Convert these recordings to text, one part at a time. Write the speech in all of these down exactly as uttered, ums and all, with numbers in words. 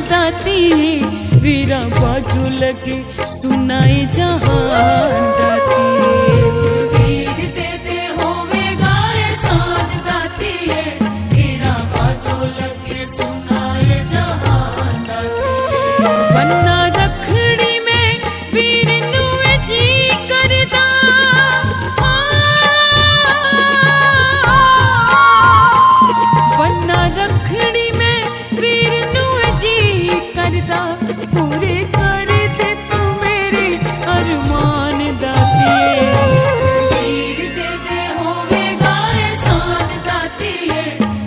दाती, वीरा बाजू लगे सुनाए जहान दाती। वीर दे दे होवेगा एहसान दाती, वीरा बाजू लगे सुनाए जहान दाती। बन्ना रखड़ी में वीर नू जी करदा, बन्ना रखड़ी में वीर नू जी करदा, पूरे कर दे तू मेरे अरमान दातिए। वीर दे दे होवेगा एहसान दातिए,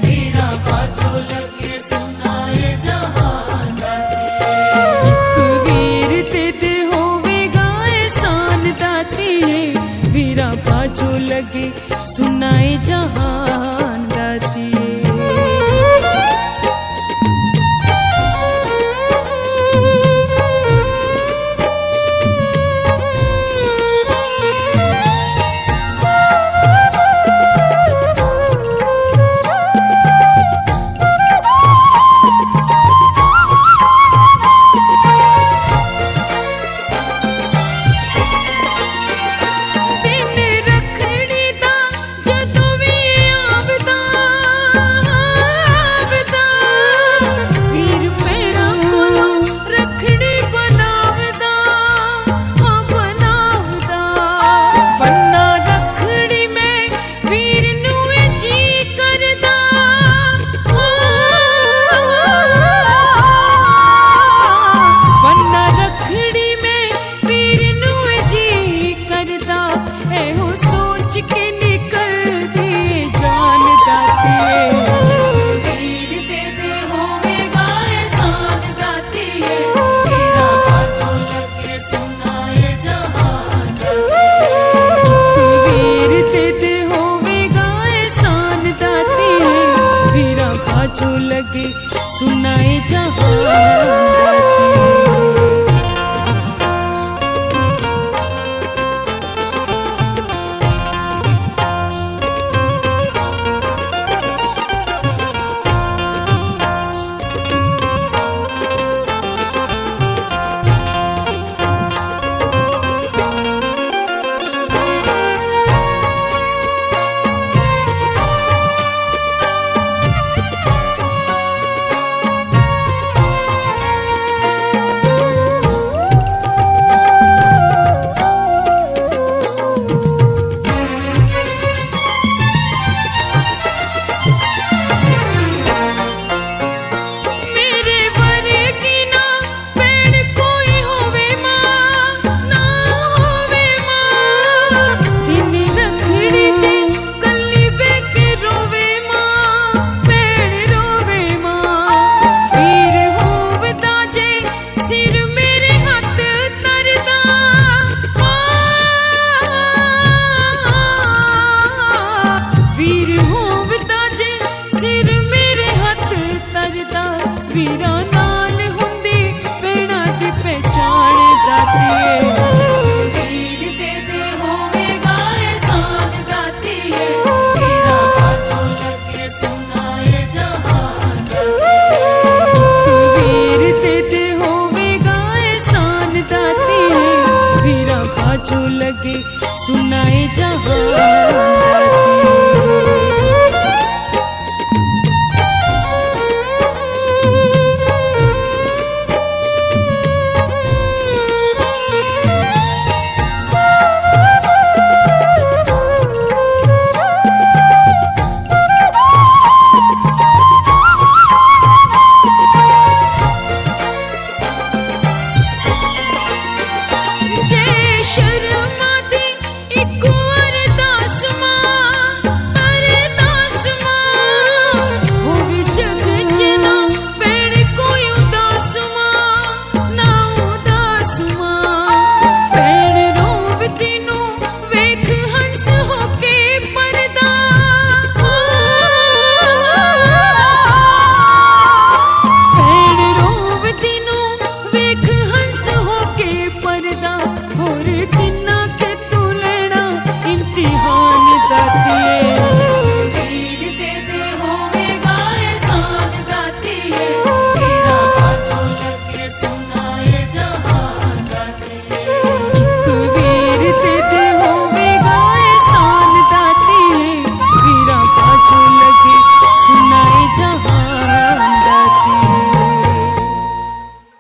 वीरा बाजू लगे सुनाए जहान दातिए। एक वीर दे दे होवेगा एहसान दातिए, वीरा बाजू लगे सुनाए जहान दातिए। दिन रखड़ी दा जदों भी आवदा, आवदा, वीर भैणा कोलों रखड़ी बनावदा, हाँ बनावदा। बन्ना रखड़ी में वीर नू जी करदा, बन्ना रखड़ी में वीर नू जी करदा, एहो सोच के निकल दी जान दातिए। वीर दे दे होवेगा एहसान दातिए, तेरा बाजू लगे सुनाए जहान दातिए। वीर दे दे होवेगा एहसान दातिए, वीरा बाजू लगे सुनाए जहान दातिए। मेरे वर्गी ना भैण कोई होवे माँ, ना होवे माँ। दिन रखड़ी ते कल्ली बेके रोवे माँ, भैण रोवे माँ। वीर होवदा जे सिर मेरे हाथ तरदा, वीर होवदा जे सिर मेरे हाथ तरदा, वीरा नाल हुंदी भैणा दी पहचान दातिए। वीर दे दे होवेगा एहसान दातिए, तेरा बाजू लगे सुनाए जहान दातिए। वीर दे दे होवेगा एहसान दातिए, वीरा बाजू लगे सुनाए जहान